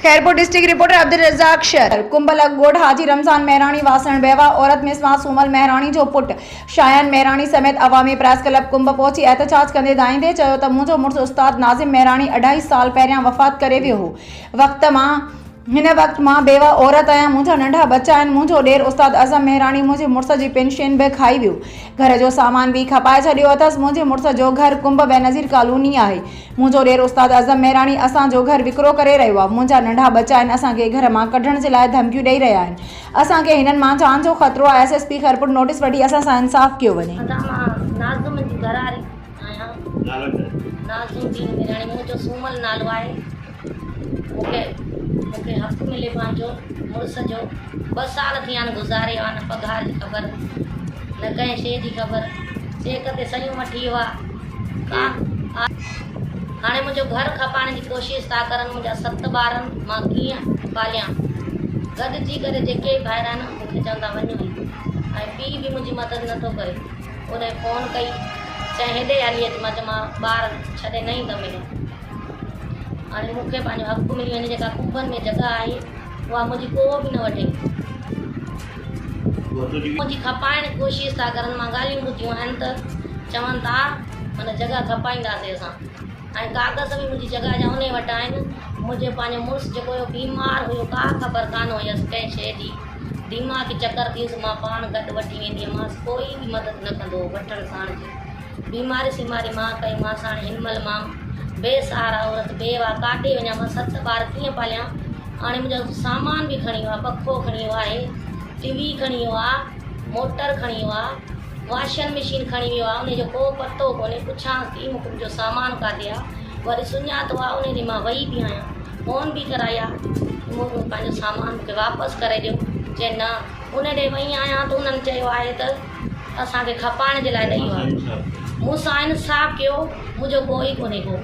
Khairpur district reporter Abdul Razzaq شر، ڪنب لڳ ڳوٺ حاجي رمضان مهراڻي واسڻ بيواه عورت مسمار سومل مهراڻي جو پٽ شايان مهراڻي سميت عوامي پريس ڪلب ڪنب پهچي احتجاج ڪندي دانهيندي چيو ته منهنجو مڙس استاد ناظم مهراڻي اڍائي سال پهريان وفات ڪري ويو هو وقت مان هن وقت مان بيواه عورت آهيان، منهنجا ننڍا ٻچا آهن، منهنجو ڏير استاد اعظم مهراڻي منهنجي مڙس جي پينشن به کائي ويو، گهر جو سامان به کپائي ڇڏيو اٿس، منهنجي مڙس جو گهر ڪنب بينظير ڪالوني آهي، منهنجو ڏير استاد اعظم مهراڻي اسان جو گهر وڪرو ڪري رهيو آهي، منهنجا ننڍا ٻچا آهن، اسان کي گهر مان ڪڍڻ جي لاء ڌمڪيون ڏئي رهيا آهن، اسان کي هنن مان جان جو خطرو آهي، S S P Khairpur notice وٺي اسان سان انصاف ڪيو وڃي. ادا مان ناظم جي گهرواري آهيان. ناظم الدين ميراڻي منهنجو سومل نالو آهي. مونکي مونکي حق ملي پنهنجو مڙس جو ٻه سال ٿي ويا آهن گذاري ويو آهي نه پگهار جي خبر نه ڪنهن شيء جي خبر چيڪ تي صحيحون وٺي ويو آهي ڪا هاڻي منهنجو گهر کپائڻ جي ڪوشش ٿا ڪرن منهنجا ست ٻار آهن مان ڪيئن پاليان گڏجي ڪري جيڪي به ڀائر آهن مونکي چون ٿا وڃو هلي ۽ پيء به منهنجي مدد نٿو ڪري ان فون ڪئي چيائين هيڏي هلي اچ مان چيو مان ٻار ڇڏي نه ايندم هيڏي هاڻي مون کي پنهنجو حق ملي وڃي جيڪا ڪنبن ۾ جڳهه آهي اها منهنجي ڪو به نه وٺي. منهنجي کپائڻ جي ڪوشش ٿا ڪرن مان ڳالهيون ٻڌيون آهن ته چون ٿا معنيٰ جڳهه کپائينداسين اسان ۽ ڪاغذ به منهنجي جڳهه جا انهي وٽ آهن منهنجو پنهنجو مڙس جيڪو هيو بيمار هيو ڪا خبر ڪانه هيس ڪنهن شيء جي دماغي چڪر ٿيس مان پاڻ گڏ وٺي ويندي هيمانس ڪوئي به مدد نه ڪندو هو وٺڻ ساڻ جي. بيماري سيماري مان ڪئي مان ساڻ هن مهل مان بي سهارا عورت بيواه ڪاڏي وڃان مان ست ٻار ڪيئن پاليان هاڻي منهنجو سامان به کڻي ويو آهي پکو کڻي ويو آهي ٽي وي کڻي ويو آهي موٽر کڻي ويو آهي واشن مشين کڻي ويو آهي ان جو ڪو پتو ڪونهي پڇانس ٿي مون کي منهنجو سامان ڪاڏي آهي وري سڃاتو آهي ان ڏي مان وئي به آهيان فون به ڪرائي آهي مون پنهنجو سامان مون کي واپس ڪري ڏيو چي نه ان ڏي وئي آهيان ته انهن چيو آهي ته اسان کي کپائڻ جي لاء ڏئي ويو آهي. مون سان انصاف ڪيو، منهنجو ڪوئي ڪونهي ڪو.